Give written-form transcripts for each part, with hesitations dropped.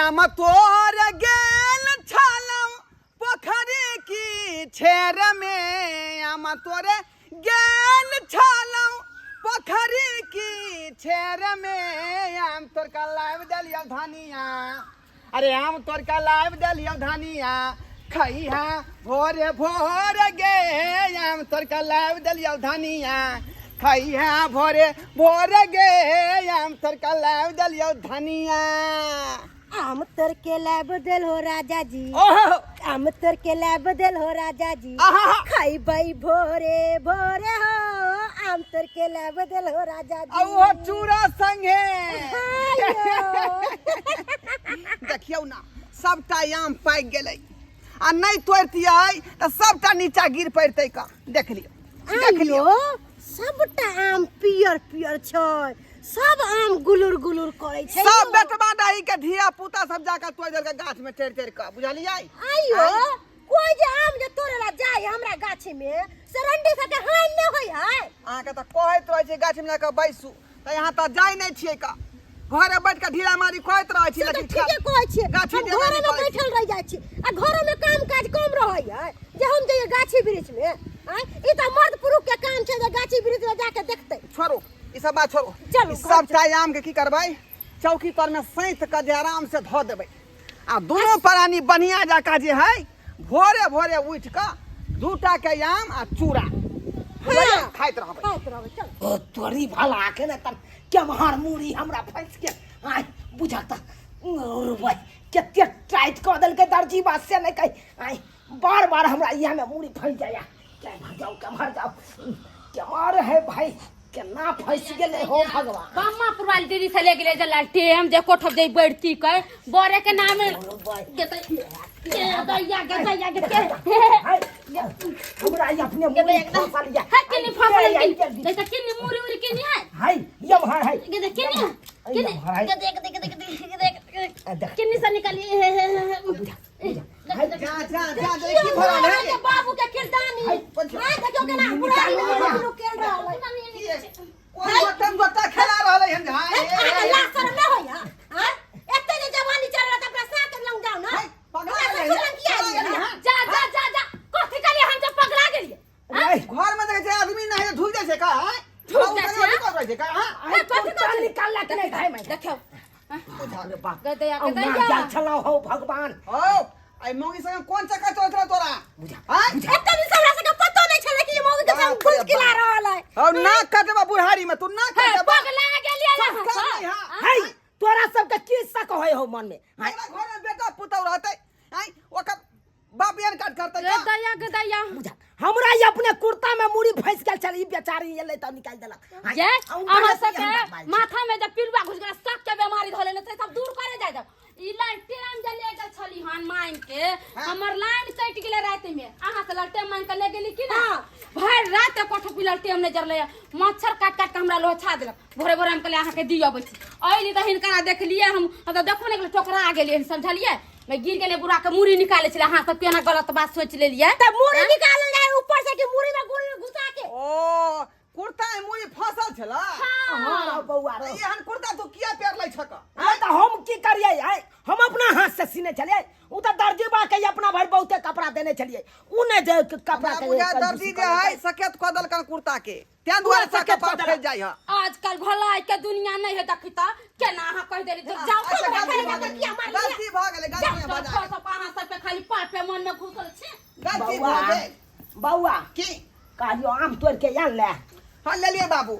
आम तोर गेल छलहुँ पोखरि की छेर में, आम तोरे गेल छलहुँ पोखरि की छेर में, आम तोर का लाइव देलियौ धनिया, अरे आम तोर का लाइव देलियौ धनिया, खैहा भोरे भोर गे, आम तोर का लाइव देलियौ धनिया, खैहा भोरे भोर गे, आम तोर का लाइव देलियौ धनिया। आम तोर के लाब देल हो राजा जी, ओहो आम तोर के लाब देल हो राजा जी, आहा खैबै भोरे भोरे हो, आम तोर के लाब देल हो राजा जी। आ ओहो चूड़ा संगे। हायो। देखियौ ना, सबटा आम पाकि गेलै आ नहि तोड़तियै तऽ सबटा नीचा गिर पड़तै का। देख लियौ, देख लियौ। आइयो सबटा आम पियर पियर छै, सब आम गुलुर गुलुर करै छै। सब यौ। बेटबा डाही के धिया पुता सब जाके तोड़ि देलकै गाछ में चढ़ि चढ़ि कऽ, बुझलियै? आइयो कोई जे आम जे तोड़े ला जाय हमरा गाछी में से रंडी सबके हानि नहि होइ है। अहाँके तऽ कहैत रहै छै गाछ में जाके बैसू, तऽ यहाँ तऽ जाइ नहि छियै का, घरे बैठ कऽ ढीला मारी कहैत रहै छी। से तऽ लेकिन ठीके कहै छियै, गाछी हम जेबे घरे नहि में करै छी। बैठल रहि जाइ छी आ घरो में काम काज कम रहै है जे हम जइयै गाछी वृक्ष में। आँय, ई तऽ मर्द पुरुष के काम छै जे गाछी वृक्ष में जाके देखतै। छोड़ू ई सब बात छोड़ू, चलू, ई घर सबटा आम के की करबै, चौकी पर में सैंत कऽ जे आराम से धऽ देबै आ दुनू प्राणी बढ़िया जकाँ जे है भोरे भोरे उठि कऽ दूटा के आम आ चूड़ा हाँ। खाइत रहबै, खाइत रहबै। चल ओ तोरी भला के ने तन केम्हर मूड़ी हमरा फंसि गेल। आय बुझा तऽ भाई कते टाइट कऽ देलकै दर्जी बात से नहि कही। आय बार बार हमरा इएह में मूड़ी फंसि जाइया। केम्हर जाउ, केम्हर जाउ, केम्हर है भाई, केना फंसि गेलै हो भगवान। कम्मा पुरवाली दीदी से ले गेलै जे लालटेम जे कोठब जे बैठती कै बरे के नाम गेतै के दैया के दैया के के हाय, हमरा ई अपने मूड़ी फंसल या। है किन्नी फंसल ये, ये, किन्नी नहीं तो किन्नी मुरी उरी किन्नी है। हाय यमहर है। के देख किन्नी किन्नी यमहर है। के देख देख देख देख देख आ, देख। किन्नी से निकाली। हे हे हे हे। बुझा, बुझा। हाय, जा जा जा जा, की भऽ रहल है के बाबू के किरदानी। हाय, हां देखियो केना बुढ़ारी में लोग खेल रहल है। कोन गोटम गोटा खेला रहलै हन? हाय, हे, अहाँके लाज शरम नहि होइया? आँय? एते जे जवानी चल रहल तऽ अपना साथ लग जाउ ने। हाय, पगला हमरा गेलै ससुर हन। लग किया पगला आयल गेलै हन। जा जा जा जा, कथी कहलियै हम जब पगला गेलियै? रे, घर में देखै छै आदमी नहि है, धुल जाइ छै का? आँय? धुल जाइ छै, कथी करै छै का? हाँ? हाय, कथी कुर्ता कहै छै? निकाललक नहि भाई मैं। देखियौ बुझा। अरे बाप। गदैया औ गदैया। ना जाल छलौ हौ भगवान। हौ, आइ मौगी संगे कोन चक्कर चलैत रहौ तोरा? बुझा, आँय? एते दिन से हमरा सबके पतो नहि छलै कि ई मौगी के संग बाप रे घुस खिला रहल है। हौ, नाक कटबा बुढ़ारी में, तू नाक हे कटबा। पगला गेलियै अहाँ संस्कार सब। नहि है। हाय, तोरा सबके की शक होय हो मन में? हाय, तोरा घर में बेटा पुतहु रहतै, आँय, ओकर बाप एहन काज करतै का? गदैया गदैया। बुझा, हमरा ई अपने कुर्ता में मूड़ी फंसि गेल छल, ई बेचारी एलै तऽ निकालि देलक। हाय, जे आ हुनका अहाँ सबके सबके हमरा बाल छै। माथा में जब पिलुआ घुस गेल सबके बीमारी धऽ लेने छै, सब दूर करे जाय जाओ। ई लालटेन जे ले गेल छली हन मांग के, हमर लाइन कटि गेलै राति में, अहाँ से लालटेन मांग के ले गेली कि ना? भरि राति कोठा पी लालटेन नहि जरलै, मच्छर काटि काटि के हमरा लोहछा देलक। भोरे भोरे हम कहलियै अहाँके दिअ अबै छी, अयली तऽ हिनकरा देखलियै हम तऽ देखबो नहि केलियै, टोकरा गेलियै, समझलियै? मैं गिर गेलै, बुढ़ा के मूड़ी निकालै छलै, अहाँ सब केना गलत बात सोचि लेलियै? तऽ मूड़ी निकालल जाय ऊपर से कि मूड़ी में गुड़ घुसा के? ओ कुर्ता में मूड़ी फंसल छला? हाँ बौआ रो। एहन कुर्ता तू किया पेरलै छक? हाँ तऽ हम की करियै? आय हम अपना हाथ से सीने छलियै, उ तऽ दर्जी बा के अपना भरि बहुते कपड़ा देने छलियै, उ नहि जे कपड़ा हमरा के बुझाय कंजूसी दर्जी जे करलकै। है सकेत कऽ देलकन कुर्ता के, तें दुआरे पूरा सकेत सकेत कऽ पर देलक। फंसि जाइ है। आजकल भलाई के दुनिया नहीं है, देखी तऽ केना अहाँ कहि देली तऽ जाउ अच्छा, कपड़ा गलती खरीद भऽ के गेलै, किया मारलियै? गलती भऽ गेलै, गलती जाउ, भऽ जाउ, गेलै। सब अहाँ सबके खाली पापे मन में घुसल छै। गलती बौआ, भऽ गेल। बौआ की कहलियौ आम तोड़ि के आन ले। हाँ लेलियै बाबू,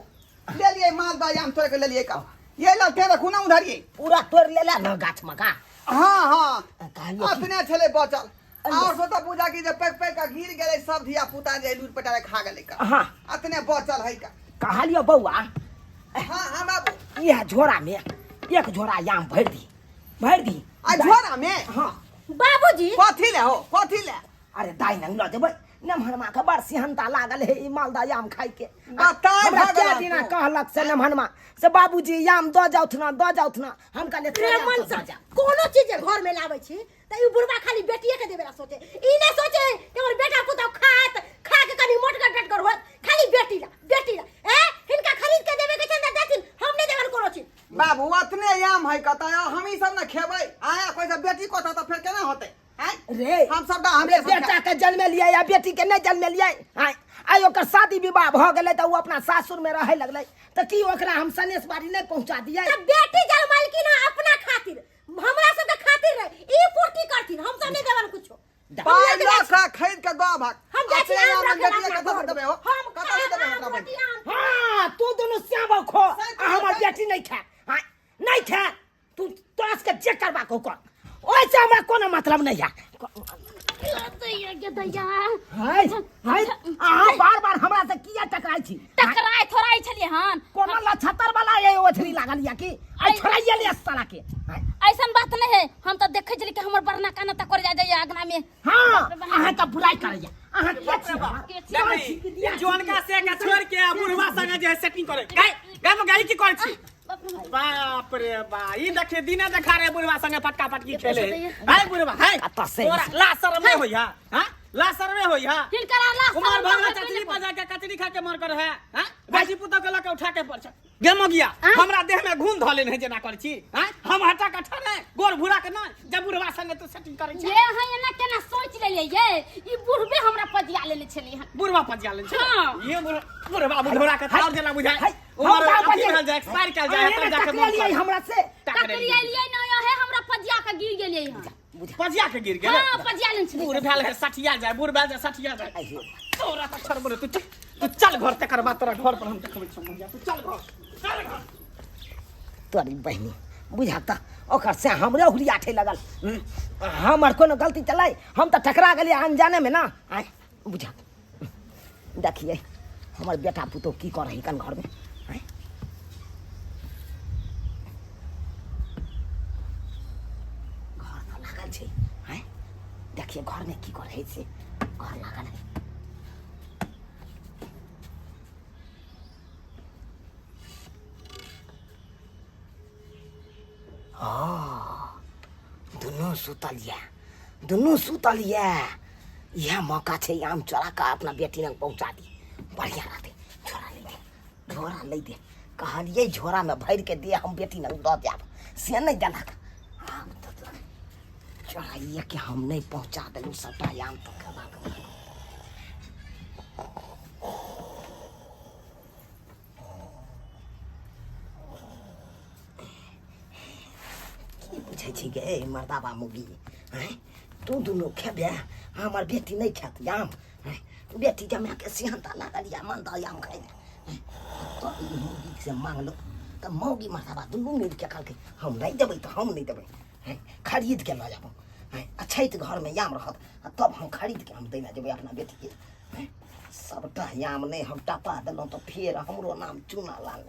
लेलियै मालदह आम तोड़ि के लेलियै का। ये लौटे रखू ना उधर ये। पूरा तोड़ि लेले न गाछ में का? हाँ हाँ। कहलियौ की? अपने छलै बचल। और सो तऽ पूजा की जे पैक पैक के गिर गेलै सब धिया पुता जे लूट पटारे खा गेलै का। हाँ। अतने बचल है का। कहलियौ बौआ। हाँ हाँ बाबू। इएह झोरा में एक झोरा आम भरि दी, भरि दी। आ झोरा में? हाँ। बाबूजी। कथी ले हो, कथी ले? अरे दाइ लग लऽ जेबै, नमहरमा के बड़ सिहनता लागल है ई मालदह आम खाइ के। बताय हमरा भऽ कए गेल दिना तू। कहलक से नमहरमा से बाबूजी आम दऽ जाउथ ना, दऽ जाउथ ना। हम कहलियै तोरे आम प्रेमन तऽ से दऽ जा। कोनो चीज जे घर में लाबै छी तऽ ई बुढ़बा खाली बेटिए के देबे ला सोचे, ई नहि सोचे कि हमर बेटा पुतहु खात, खा के कनी मोटगर टटगर होत, खाली बेटी ला, बेटी ला। ए हिनका खरीद के देबे के छनि तऽ देथिन, हम नहि देबनि कोनो चीज। बाबू अतने आम है कतऽ, हम ई सब ने खेबै, आया कोई रे हम सबटा हमरे रे बेटा के जन्मेलियै या बेटी के नहि जन्मेलियै आइ आइ ओकर शादी विवाह भऽ गेलै तऽ ओ अपना सासुर मे रहै लगलै तऽ की ओकरा हम सनेस बाड़ी नहि पहुंचा दियै तऽ बेटी जन्मलखिन हँ अपना खातिर हमरा सबके खातिर रहे ई पूर्ति करथिन हम सब नहीं देबन कुछो पाइ लऽ कऽ खरीद कऽ गाँव भाग हम जाइ छी अपने आम आम रखै बेटिया ला अपना कतऽ से घर देबै हो हम कतऽ से देबै खायब हमरा आम बहिन रोटी आम हाँ तू दुनू श्याम खो आ हमर बेटी नहीं खा हाँ, नहीं खा तू तोरा सबके जे करबाक हो कर ओहिसँ हमरा कोनो मतलब नहीं है दैया गे दैया हाय हाय अहाँ बार बार हमरा से किया टकराइ छी टकराय थोड़ा छलियै हन कोनो लछतर वाला ये ओझरी लागल या की आई छोड़ाइए ले साला के हाय। ऐसन बात नहीं है हम तो देखे छलियै कि हमर बरना काना तक कर जाय जाइए अगना में हाँ अहाँ का बुराई करैया अहाँ के छी हमर? के छी? के छी कि दिया छी? जुअनका से के छोड़ के आ बुढ़वा संगे जे है सेटिंग करे गाय गाय में गाय की करे छी बाप रे बा ई देखिए दिने देखा रे बुढ़वा संगे पटका पटकी खेले हाय बुढ़वा हाय कतऽ से? तोरा ला शरम नहीं होई हा हां ला शरम नहीं होई हा हिनकर ला उमर भर चचरी पर जाके कचरी खा के मर कर है हां बेटी पुतोह के लके उठा के पर गे मगिया हमरा देह में घून धले नहीं जेना कर छी हां हम हटा कठा नहीं गोर भूरा के नहीं जब बुढ़वा संगे तू सेटिंग करे छी ये अहाँ एना केना सोच लेलियै ये ई बुढ़बे हमरा पजिया लेने छलियै हन बुढ़वा पजिया लेने छै हाँ। ये बुढ़वा बुढ़वा के थार जेना बुझाय हाय, उमर हम कहाँ अथी पजिया- भेल जाय एक्सपायर कयल जाय अहाँ तब एना जाके टकरेलियै मन हमरा से टकरिया लियै न हे हमरा पजिया के गिर गेलियै हन पजिया के गिर गेलै हाँ पजिया लेने छलियै बूढ़ भेल है सठिया जाय बूढ़ भेल जाय सठिया जाय तोरा तऽ छोड़बो तू चल तू चल घर तकर बाद तोरा घर पर हम देखबै छौ मगिया तू चल घर चल घर तोरी बहिनी बुझा तऽ ओकर से हमरे हुरियाठे लगल हमर कोनो गलती चलै हम तऽ टकरा गेलियै अनजाने में ना आय बुझा देखिए हमर बेटा पुतोह की करै कन घरमे आँय घर तऽ लागल छै आँय देखिए घरमे की करै छै घर लागल है दुनू सुतल यऽ दुनू सुतल यऽ इएह मौका छै आम चोरा कऽ अपना बेटी लग पहुँचा दी बढ़िआँ रहतै झोरा लै दे झोरा लै दे कहलियै झोरामे भरि के दे हम बेटी लग दऽ देब से नहि देलक आब तऽ चोराइए के हम नहि पहुँचा देलहुँ सभटा आम तऽ खेबाक की बुझै छी गे मर्दाबा मुगी आँय तू दुनू खेबे हमर बेटी नहि खेत आम आँय बेटी जमाके सेहनता लागल या मन दऽ आम खाइ लए आँय, तऽ ई मौगी से मांगलो तऽ मौगी मर्दाबा दुनू मिलके कहलकै हम नहि देबै तऽ हम नहि देबै आँय खरीद के लऽ जाबो आँय अछैत घरमे आम रहत आ तब हम खरीद के हम दै लए जेबै अपना बेटीके आँय सबटा आम नहि हम टपा देलहुँ तऽ फेर हमरो नाम चूना लाल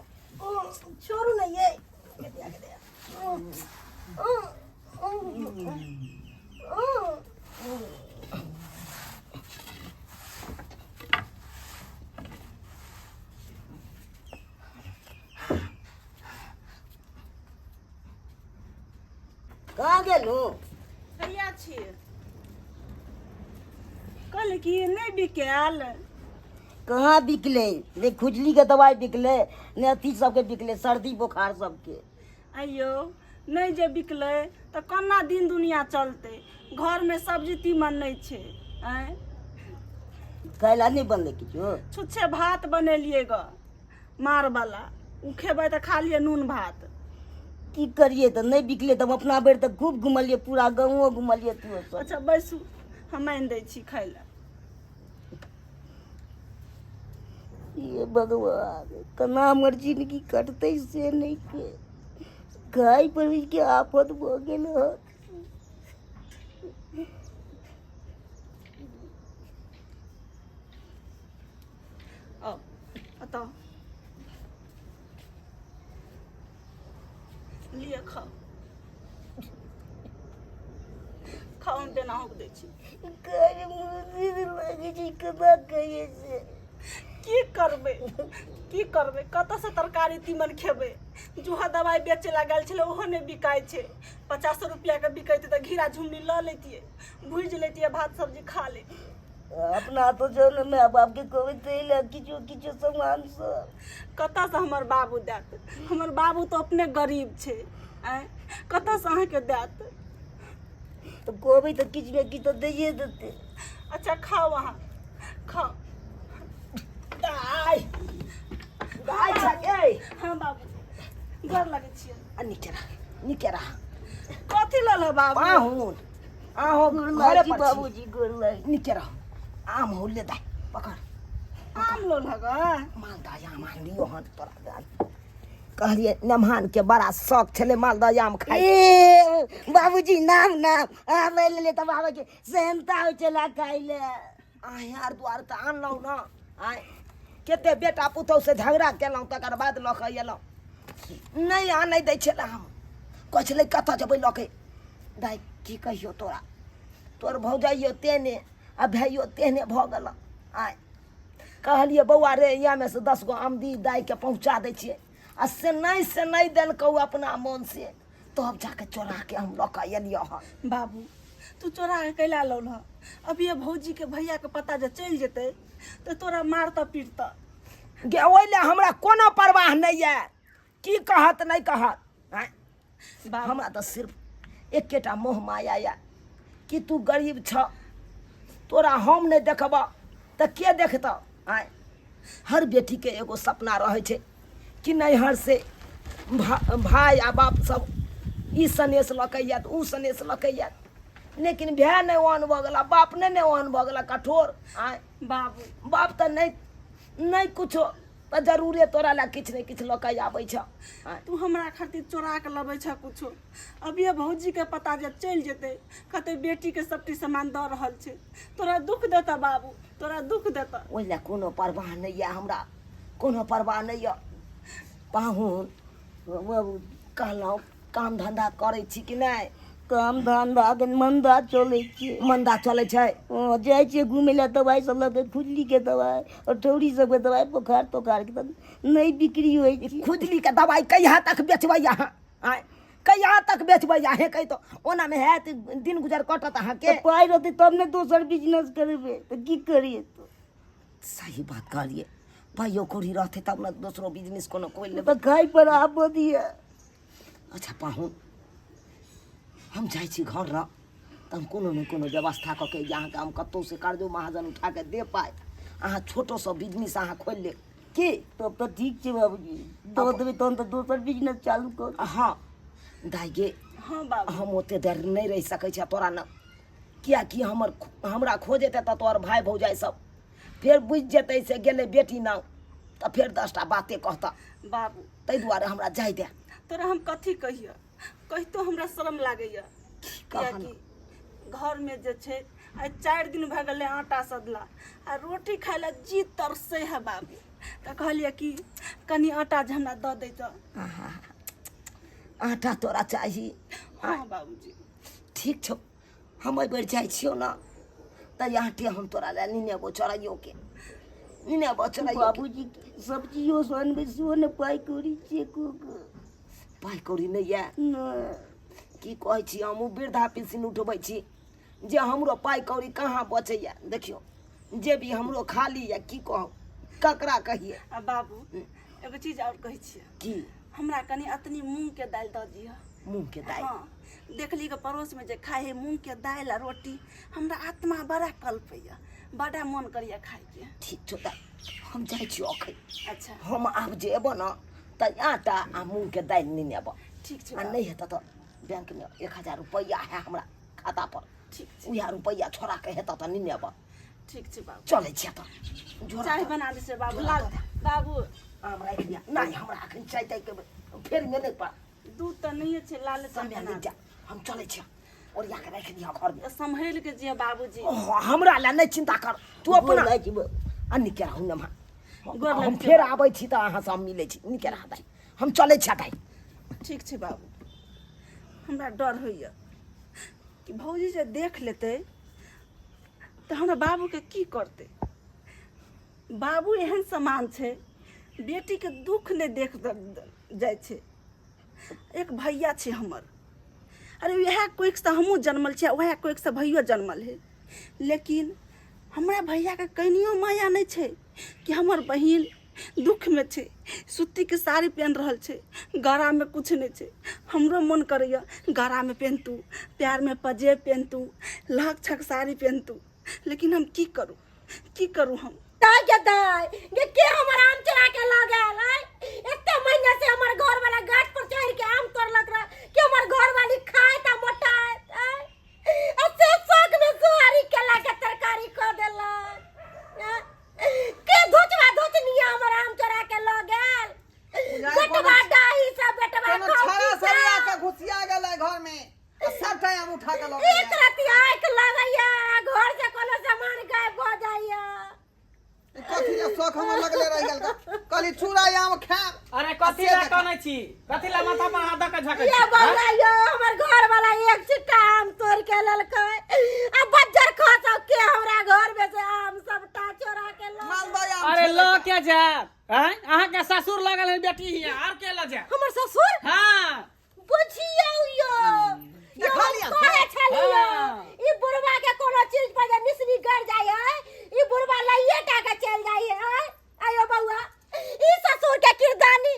छोड़ू ने ये कहाँ गेलहुँ हैया छियै कहली कि नहि बिकायल कहाँ बिकले ने खुजली के दवाई बिकले ने अथी सबके बिकले सर्दी बोखार सबके अइयो नहि जे बिकलै तऽ कोना दिन दुनिया चलतै घरमे सब्जी तीमन नहि छै आँय कैला नहि बनलै किछो छुच्छे भात बनेलियै गऽ मारवला ओ खेबै तऽ खा लिअ नून भात की करिए तऽ नहि बिकले तऽ हम अपना भरि तऽ खूब घुमलियै पूरा गाँवो घुमलियै तू सब अच्छा बैसू हम आनि दै छी खाय लए ये भगवान केना हमर जिंदगी कटतै से नहि के खाय पर के आफत भऽ गेल हन आउ एतऽ लिअ खाउ खाउ हम तेना हौक दै छी खाय मुँह लागै छै केना कहियै से की करबै की करबै कतऽसँ तरकारी तीमन खेबै जूहा दवाइ बेचै लए गेल छलै ओहो नहि बिकाइ छै 50 रुपैआके बिकैतै तऽ घिरा झुमनी लऽ लैतियै भुजि लैतियै भात सब्जी खा लैतियै अपना तो जो ने माय बाप के कहबै ताहि लए किछो किछो सामान सब कतऽसँ हमर बाबू देत हमर बाबू तऽ अपने गरीब छै आँय कतऽसँ अहाँके देत तऽ कहबै तऽ किछु ने किछु तऽ दैए देतै। अच्छा खाउ, अहाँ खाउ। दाइ, दाइ छै। हाँ बाबू, गोर लगै छियै। आ नीके रह, नीके रह। कथी लल बाबू? पाहुन आहो। गोर घरे लागै छी पर छी। बाबूजी, गोर लागै। नीके रह। आम हो ले दाइ, पकड़। आम लोल हग? मालदह आम आनलियो हन तोरा दाइ। कहलियै नमहान के बड़ा शौक छलै मालदह आम खाइ। ए बाबूजी, नाम नाम आबै लेले तब आबै के सेहनता होइ छला खाइ ले। अहें आर दुआरे तऽ आनलहुँ ने। आँय, कते बेटा पुतहु से झगड़ा केलहुँ, तकर बाद लऽ कऽ एलहुँ। नहि आनै दै छलै। हम कहै छलै कतऽ जेबै लऽ के? दाइ, की कहियौ तोरा, तोर भौजाइयो तेहने आ भाइयो तेहने भऽ गेल। आँय, कहलियै बौआ रे, इएहमे से 10 गो आमदी दाइके पहुँचा दै छियै, आ से नहि, से नहि देलकौ अपना मोन से। तब जाके चोरा के हम लऽ कऽ एलियै हन। बाबू, तू चोरा के कैला लौल? अभी भौजी के भैया के पता जे चलि जेतै तऽ तोरा मारतऽ पीटतऽ। गे, ओहि लए हमरा कोनो परवाह नहि यऽ की कहत नहि कहत। आँय, बाबू, हमरा तऽ सिर्फ एकेटा मोह माया यऽ कि तू गरीब छ, तोरा हम नहि देखबऽ तऽ के देखतऽ? आँय, हर बेटीके एगो सपना रहै छै कि नैहर से भाय आ बाप सब ई सनेस लऽ के आयत, ओ सनेस लऽ के आयत, लेकिन भाय नहि ओहन भऽ गेला, बाप नहि ने ओहन भऽ गेला कठोर। आँय बाबू, बाप तऽ नहि नहि कुछो तऽ जरूरे तोरा लए किछु ने किछु लऽ के आबै छ। आँय, तू हमरा खातिर चोरा के लबै छ कुछो? अभी भौजी के पता जे चलि जेतै, कहतै बेटी के सबटी सामान दऽ रहल छै। तोरा दुख देतऽ बाबू, तोरा दुख देतऽ। ओहि लए कोनो परवाह नहि यऽ हमरा, कोनो परवाह नहि यऽ। पाहुन बाबू, कहलहुँ काम धन्धा करै छी कि नहि? काम धन्धा के मंदा चलै छै। मन्दा चलै छै? हँ, जाइ छियै घुमै लए, दवाइ सब लऽ के, खुजलीके दवाइ आओर ठौरी सबके दवाइ, बोखार तोखारके तऽ नहि बिक्री होइ छै। खुजलीके दवाइ कहिया तक बेचबै अहाँ? आँय, कहिया तक बेचबै अहेँ कहि तऽ? ओनामे हैत दिन गुजर कटत अहाँके? तऽ पाइ रहतै तब ने दोसर बिजनेस करबै, तऽ की करियै तऽ? सही बात कहलियै, पाइयो कौड़ी रहतै तब ने दोसरो बिजनेस कोनो खोलि लेबै। तऽ खाइ पर आबऽ दिअ। अच्छा पाहुन, हम जाइ छी घर रह तऽ हम कोनो ने कोनो व्यवस्था कऽ के अहाँके हम कतहुसँ कर्जो महाजन उठा कऽ देब पाइ, अहाँ छोटोसँ बिजनेस अहाँ खोलि लेब की? तब तऽ ठीक छै बाबूजी, दऽ देबै तहन तऽ दोसर बिजनेस चालू कर। हँ दाइ गे। हाँ बाबू। हम ओते देर नहि रहि सकै छी तोरा न, किएकि हमर हमरा खोजेतै तऽ तोहर भाय भौजाइ सब फेर बुझि जेतै से गेलै बेटी नाव, तऽ फेर 10टा बाते कहतऽ। बाबू, ताहि दुआरे हमरा जाय दे। तोरा हम कथी कहियऽ, कहितो हमरा शरम लागैया। कहन? कियाकि घरमे जे छै आइ 4 दिन भए गेलै आटा सदला आ रोटी खाय लए जी तरसै है बाबू। तऽ कहलियै कि कनि आटा जे हमरा दऽ दैतऽ। आटा तोरा चाही? हाँ बाबूजी। ठीक छौ, हम एहि बेर जाइ छियौ ने तऽ आटे हम तोरा लए नेने अबौ, चोराइयोके नेने अबौ, चोराइयोके। बाबूजी, सब्जियो सब अनबै सेहो ने पाइ कौड़ी छै एको गो। पाइ कौड़ी नहि यऽ? नहि। की कहै छी, हम वृद्धा पेंशन उठबै छी जे हमरो पाइ कौड़ी कहाँ बचैया? देखियौ, जे भी हमरो खाली यऽ, की कहू, ककरा कहियै? आ बाबू, एगो चीज आओर कहै छियै। की? हमरा कनि अतनी मूँगके दालि दऽ दिअ। मूँगके दालि? हँ, देखली के पड़ोसमे जे खाइ है मूँगके दालि आ रोटी, हमरा आत्मा बड़ा कलपैया, बड़ा मोन करैया खाइके। ठीक छौ, तऽ हम जाइ छियौ अखन। अच्छा। हम आब जे एबो ने तऽ आटा आ मूँगके दालि नेने एबो। ठीक छै आ बाबू। नहि हेतौ तऽ बैंकमे 1000 रुपैआ है हमरा खाता पर। ठीक छै। उएह रुपैआ छोड़ा के हेतौ तऽ नेने एबो। ठीक छै बाबू। चलै छियै तऽ झोरा चाय तऽ- बना दै छै बाबू। झोरा लाल दऽ दे। बाबू, आम राखि लिअ। नहि, हमरा अखन चाय ताय के फेर मे नहि पड़। दूध तऽ नहिए छै, लाल चाय समय बना नहि जा, हम चलै छियै, ओरिया के राखि दिअ घरमे। दे। सम्हैल के जिय बाबूजी। ओहो, हमरा लए नहि चिन्ता कर तू अपना। गोर लागै छी बाबू। आ नीके रहू नमा। गोर हम लगै छी फेर बाबू। आबै छी तऽ अहाँ से हम मिलै छी। नीके रह दाइ, हम चलै छी दाइ। ठीक छै बाबू। हमरा डर होइए कि भौजी जे देख लेतै तऽ हमरा बाबूके की करतै? बाबू एहन समान छै, बेटीके दुःख नहि देख जाइ छै। एक भैया छै हमर, अरे उएह कोखिसँ हमहूँ जनमल छियै, उएह कोखिसँ भैयो जनमल है, लेकिन हमरा भैयाके कनियो माया नहि छै कि हमर बहिन दुखमे छै, सूतीके साड़ी पहिन रहल छै, गरामे किछु नहि छै। हमरो मोन करैए गरामे पहिनतू, पएरमे पजेब पहिनतू, लहक छक साड़ी पहिनतू, लेकिन हम की करू, की करू हम? दाय गे दाय गे, के हमर आम चुरा के लऽ गेल? आय एते महीना से हमर घर वाला गाछ पर चढ़ के आम तोड़लक रह कि हमर घर वाली खाए त मोटाए, आय आ से शौक में सोहारी केला के तरकारी कऽ देलक। आय, के धोचवा धोचनिया हमर आम चोरा के लऽ गेल? बेटवा डाही सब बेटवा कोनो छाड़ा कौची सब सब। आके घुसिया गेलै घर में आ सबटा आम उठा के लऽ एक गेलै। रति आँखि लगैया घर से कोनो सामान गायब भऽ जाइया। ई कथी ले शौक हमर लगले रहि गेल? कहली चूड़ा आम खायब। अरे कथी से ला देख। कनै छी? कथी ला माथा पर हाथ दऽ के झकै ये छी? बौआ यो, हमर घर वाला एक छिट्टा आम तोड़ के लेलकै आ बज्जर खसौ के हमरा घर में से आम सबटा चोरा के लऽ गेल। मालदह आम अरे छलै। लऽ के जायब? आँय? अहाँके ससुर लगल है बेटी हियाँ, आर के लऽ जायब? हमर ससुर? हाँ। बुझियौ यो, यो देखलियै? हम कहै छलियै हाँ। ई बुढ़वा के कोनो चीज पर जे मिश्री गड़ जाइ है, ई बुढ़वा लइए टा के चलि जाइ है। आयो बौआ, ई ससुर के किरदानी,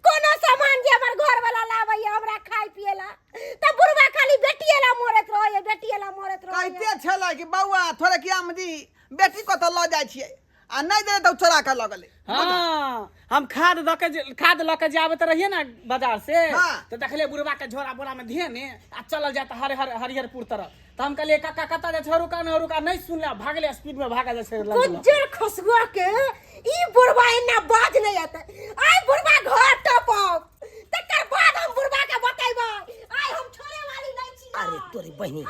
कोनो सामान जे हमर घर वाला लाबैया हमरा खाय पिए ला त बुढ़वा खाली बेटिए ला मरैत रहैया, बेटिए ला मरैत रहैया। कहिते छलै कि बौआ थोड़े कि आम दी, बेटी कतऽ लऽ जाइ छियै, आ नहि देले तऽ चोरा के लऽ गेलै। हाँ, हम खाद दऽ के खाद लऽ के जे आबैत रहियै ने बाजार से, हाँ। तऽ देखलियै बुढ़वा के झोरा बोरा में धेने आ चलल जाय तऽ हरे हरे हरिहरपुर तरफ। तऽ हम कहलियै काका कतऽ जाइ छौ? रुका न रुका, नहि सुनले, भागले, स्पीड में भागल जाइ छै लगले। गुज्जर खसुआ के ई बुढ़वा एना बाज नहीं आता। आइ बुढ़वा घर टपब तकर बाद हम बुढ़वा के बतेबै। आइ हम छोड़े वाली नहीं छी। अरे तोरी बहिनी,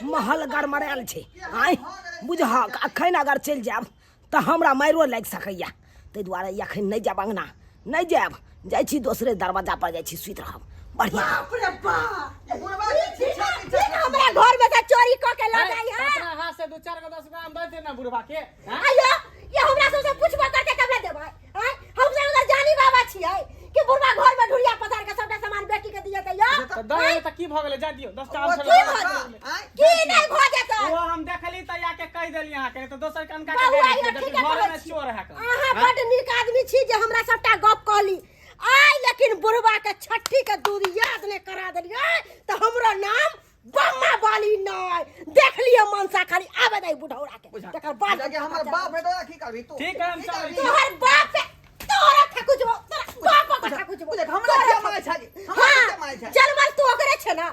महल गड़मड़ायल छै। आँय बुझहक, अखन अगर चलि जायब तऽ हमरा मारियो लागि सकैया, ताहि दुआरे अखन नहि जायब, अङ्गना नहि जायब, जाइ छी दोसरे दरवाजा पर जाइ छी, सुति रहब बढ़िआँ। बाप रे बाप, बुढ़वा के ई पीछा बिना पीछा बिना हमरा घर में से चोरी क के लऽ जाइ है। अपना हाथ से दू चार गो 10 गो आम दऽ दे ने बुढ़वा के। हाँ? आयो ये हमरा सबसे पूछबो करते तब ने देबै। आँय हम सब अगर जानी बाबा छियै कि बुढ़वा घर में ढुरिया पसार के सबटा सामान बेटी के दिए दैया। तऽ दऽ देबै तऽ की भऽ गेलै? जा दियौ 10 टा आम ओ छलै। की भऽ गेलै? आँय? की नहि भऽ जेतै? ओ हम देखली तऽ आके कहि देली अहाँके, नहि तऽ दोसर कनका के बौआ दे यो देती, ठीके घरे कहै में छी। चोर है। अहाँ बड्ड नीक आदमी छी जे हमरा सबटा गप कहली। आइ लेकिन बुढ़वा के छठी के दूध याद नहि करा देलियै तऽ हमरो नाम बम्मा बाली नहि। देख लिअ मनसा, खाली आबे दे बुढ़ौरा के, तकर बाद बुझा कि हमर बाप है तोरा की करबी तू? ठीक है, हम की चलै करबी? छी। तोहर बाप है, तोरा ठकुजबो, तोरा बाप के ठकुजबो। बुझा कि हमरा तोरा किया मारै छाली? हमरा हाँ, किया मारै छाली? जनमल तू ओकरे छै ना,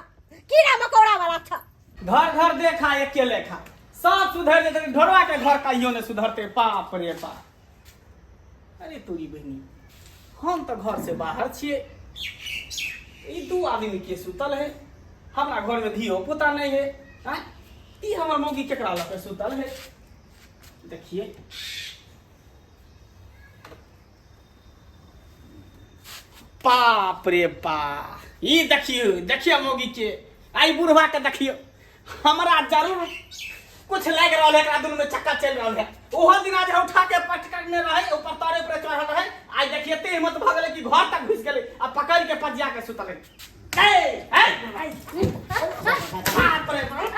कीड़ा मकोड़ा वाला छ। घर घर देखा एके लेखा सब सुधर जेतै, ढोरवा के घर कहियो नहि सुधरते। बाप रे बाप। अरे तोरी बहिनी, हम तऽ घर से बाहर छियै, ई दू आदमी के सुतल है? हमरा घर में धियो पुता नहीं है। आँय, ई हमर मौगी केकरा लऽ के सुतल है? देखिए, बाप रे बाप, ई देखियो, देखियो मौगी के, आई बुढ़वा के देखियो। हमरा जरूर कुछ लागि रहल है, एकरा दुनू में चक्का चलि रहल है। ओहो दिना जे उठा के पटकने रहे, ऊपर तारे ऊपर चढ़ल रहे, आइ देखिए एते हिम्मत भऽ गेलै कि घर तक घुसि गेलै आ पकड़ि के पजिया के सुतल है। ए, ए, बाप रे बाप।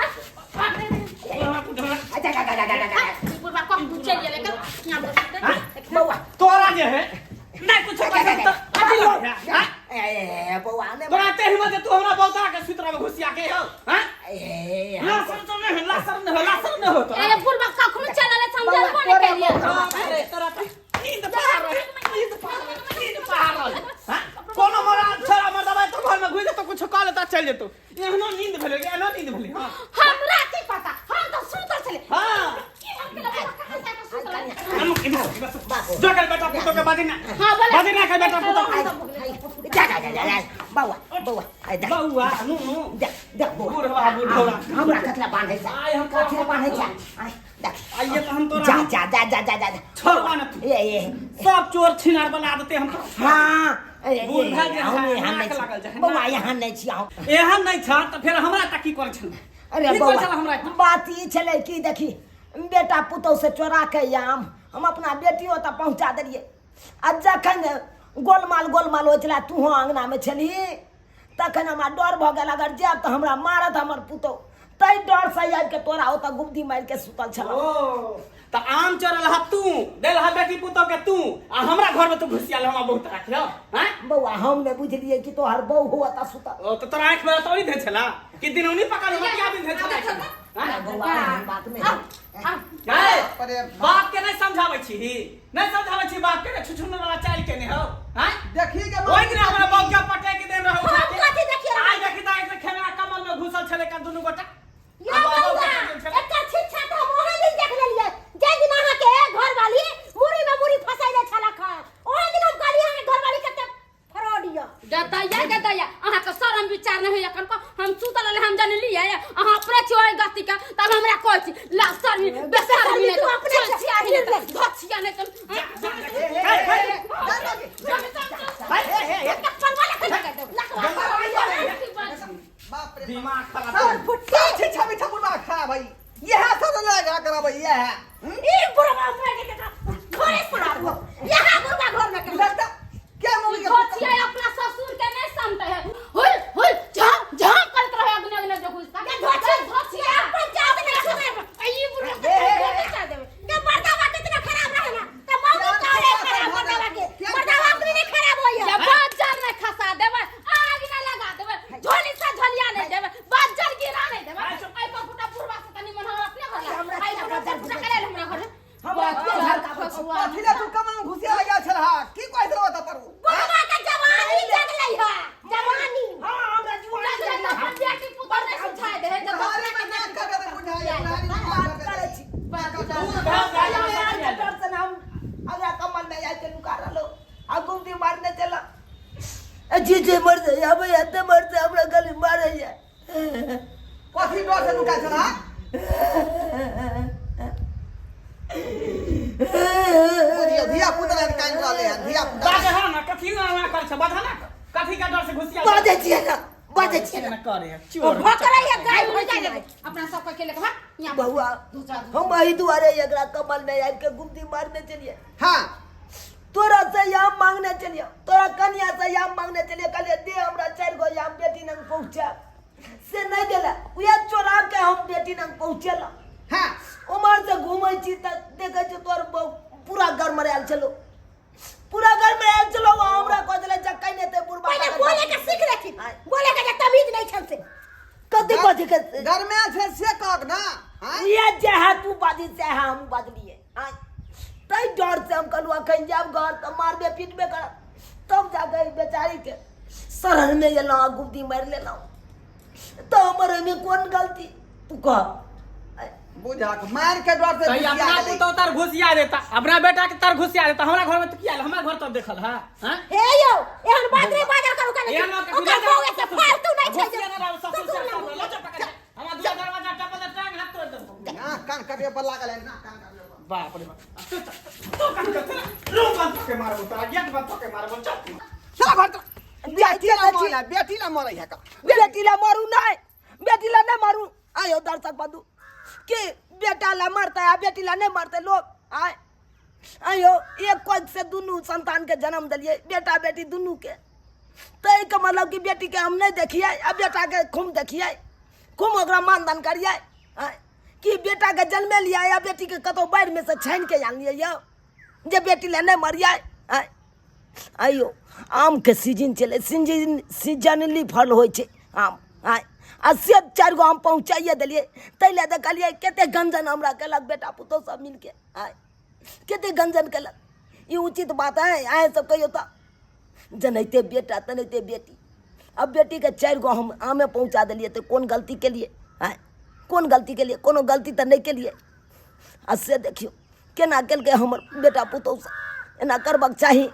बुढ़वा कम तू चलि गेलै कल यहाँ पर सुतै। बौआ तोरा जे है नहीं कुछ पसंद तो अथी लग है, हाँ? ए बौआ ने तोरा एते हिम्मत है तू हमरा बौता के सुतरा में घुसिया के हो, हाँ? ए लासर तो नहीं हो, लासर नहीं हो, लासर नहीं हो तोरा। ए बुढ़वा कखनो चलल समझलबो नहि केलियै। बाप रे, तोरा तऽ नींद पहाड़ रहे, नींद पहाड़ रहे, नींद पहाड़ रहे, हाँ? कोनो मरा छोरा मर्दबा तो घर में घुसि जेतौ, कुछो कऽ लेतौ, चलि जेतौ। एहनो नींद भेलै, एहनो नींद भेलै, हाँ। हमरा की पता, हम तऽ सुतल छलियै। हाँ। की हम केलहुँ? बुढ़वा कहाँ जाके सुतल? हम जो कर बेटा पुतो के बाजी ना। हाँ, बोले। बाजी ना कर बेटा पुतो। जा जा जा जा जा, बौआ बौआ आइ जा। बौआ नु नु जा जा बौआ। बुढ़वा बुढ़वा। हमरा कतला बांधै छै? आइ हम कथी बांधै छै? आइ देख। आइए तऽ हम तोरा जा जा जा जा जा जा जा। छोड़बा न तू। ए ए सब चोर छिनार बना देते हम। हाँ ए, ए, बूढ़ भए गेल हम छै, यहाँ नाक नहि छी। लागल छै, बौआ नाक। यहाँ नहि छी हम। एहन नहि छ तऽ फेर हमरा तऽ की करै छल? अरे की करै बौआ छल हमरा? बात ई छलै कि देखी, बेटा पुतहु से चोरा के आम हम अपना बेटियो तक पहुँचा देलियै, आ जखन गोलमाल गोलमाल होइ छलै, तूहो अङ्गनामे छलही, तखन हमरा डर भऽ गेल, अगर जायब तऽ हमरा मारत हमर पुतहु, ताहि डरसँ आबि आबि के तोरा ओतऽ गुमती मारि के सुतल छलहुँ। ओ त आम चोरल हा तू देल हा बेटी पुतोह के तू आ हमरा घर में तू घुसियाल हमरा बहुत राख हो हैं? बौआ, हम नहि बुझलियै कि तोहर बहू हो ओतऽ सुतल। ओ त तोरा आंख में तोरी दे छला कि दिनौनी पकड़ मटिया बिन दे छला हैं? बौआ, एहन बात नहि है। गए अरे बाप के नहीं समझाबै छी, नहीं समझाबै छी बाप के, छुछुन वाला चाल के नहीं हो हैं? देखी के ओइ दिन हमरा बाप के पटे के देन रहौ। हम कथी देखिए? आइ देखी त एक खेना कमल में घुसल छले का दुनू गोटा। या बौआ, एकर शिक्षा तऽ हम ओहे दिन देख लेलियै जाहि दिन अहाँके घरवाली मुड़ी में मुड़ी फसैले छलक हँ। ओहे दिन हम कहलियै, अहाँके घरवाली कते फ्रॉड यऽ। गदैया गदैया, अहाँके शरम विचार नहीं होइया कनको? हम सुतल रहले, हम जानलियै अहाँ अपने छी ओहि गति के, तब हमरा कहै छी ला शर्मी बेशर्मी नहीं तू तो अपने चल छिया ही नहीं तो धोछिया नहीं तो। बाप रे, दिमाग खराब। सब सब छिछा बिछा बुढ़वा खा भाई, यह सब लगा कराबै यह। ई बुढ़वा मर गेल, घरे से आबो यहाँ बुढ़वा घर में कर। लगता क्या मुंह के धोछिया अपना ससुर के नहीं समझे है, हुई हुई झां झां करत रहे अग्नि अग्नि जो घुसता ये धोछिया धोछिया अपन जात में सुने। ई बुढ़वा के धोछिया देवे के मर्दावा कितना खराब रहे ना त मौगी काहे खराब? मर्दावा के मर्दावा अपने नहीं खराब होइया। या बाजार में खसा देवे, आग न लगा देवे, झोली से झोलिया नहीं देवे, बाजार गिरा नहीं देवे। आई पर फुटा बुढ़वा से तनी मन हमरा अपने घर ला आई बुढ़वा फुटा करे हमरा घर। हमरा के घर का बचुआ कथी ले तू कमल में घुसिया लगा छल हा? की कहत रहो त पर बुढ़वा के जवानी जगलै है, जवानी। हाँ, हमरा जुआनी जब जगलै। अपन बेटी पुतोह नहीं सुझाए दे है, जब बुढ़ारी में नाक काटे त बुझाइ बुढ़ारी में बात नाक करै काटे। छी। दूर भए हमरा जाइ। के डर से हम अगला कमल में आके नुका रहलो आ गुमती मारने चला। जी जी, मर जाए अब एते मर जाए, हमरा गली मारे जाए। कथी डर से नुका छल हा? बुझियो, धिया पुता लग काइन रहले हन धिया पुता। बाजे हा ना, कथी ना ना कर छ, बाधा ना कथी का डर से घुसिया? बाजै छियै ना, बाजै छियै ना। ना करे चोर भोकरै है गाय भैंस। अपना सब के लेके भाग यहाँ। बउआ, हम एही दुआरे एकरा कमल में आबि के गुमती मारने चलिए। तोरा से आम मांगने चलिए, तोरा कन्या से आम मांगने चलिए। कहलिए, दे हमरा 4 गो आम, बेटी नंग पहुँचा। से नहीं देला, उहे चोरा के हम बेटी नंग पहुँचेला। उमर से घूमै छी तऽ देखै छी तोर बहू पूरा गड़मड़ायल छलो, पूरा गड़मड़ायल छलो। ओ हमरा कह देले जक्कै नहि ते बुढ़बा। पहिले बोले के सीख लेथिन, बोले के जे तमीज नहीं छल से। कथी बजे के गरमे छै से कहक ना हाँ? ये जे है तू बाजी से है, हम बजलिए आय तै डर से हम कहलहुँ अखन जायब घर तऽ मारबे पीटबे करब। तब जाके ई बेचारी के शरण में एलहुँ आ गुब्दी मारि लेलहुँ। तऽ हमर ओहिमे कोन गलती, तू कह। बुझक मार के डर से तई घुसिया अपना गेलै। पुतोह तर घुसिया देता, अपना बेटा के तर घुसिया देता, हमरा घर में तो किया आयल? हमरा घर तब देखल है हैं? हे यौ, एहन बात नहीं बाजल करू। कने एहन बात ओकर बौआ से फालतू नहीं छै। घुसिया ना रहो, ससुर से लऽ जा पकड़ के। हमरा दूर दरवाजा टपल त टांग हाथ तोड़ देबो। ना कान काटे पर लागल है ना, कान काटे पर। बाप रे बाप, तू कान कर, रूम बंद के मारबो तोरा, गेट बंद के मारबो, चल चल घर तो। बेटी ला मरे, बेटी ला मरे है का? बेटी ला मारू नहीं, बेटी ला नहीं मारू। आयो दर्शक बंधु, कि बेटा ला मरते आ बेटी ला नहीं मरते लोग। आय आयो, एक कोख से दुनू संतान के जन्म दिलिए, बेटा बेटी दुनू के। तै के मतलब कि बेटी के हम नहीं देखिए आ बेटा के खूब देखिए, खूब ओकरा मानदान करिए? आय कि बेटा के जन्मे लिया या बेटी के कतौ बाढ़ि में से छानि के आनलिए यौ जे बेटी ला नहीं मरिए? आय आइयो, आमके सीजन छलै, सीजन सीजनली फल होइ छै आम। आय आ से 4 गो आम पहुँचाइए देलियै, ताहि लए तऽ कहलियै कतेक गंजन हमरा केलक बेटा पुतहु सब मिलके। आय कतेक गंजन केलक, ई उचित बात है? अहाँ सब कहियौ तऽ, जेनाहिते बेटा तेनाहिते बेटी। अब बेटीके 4 गो हम आमे पहुँचा देलियै तऽ कोन गलती केलियै? आँय, कोन गलती केलियै? कोनो गलती तऽ नहि केलियै। आ से देखियौ केना केलकै हमर बेटा पुतहु सब, एना करबाक चाही?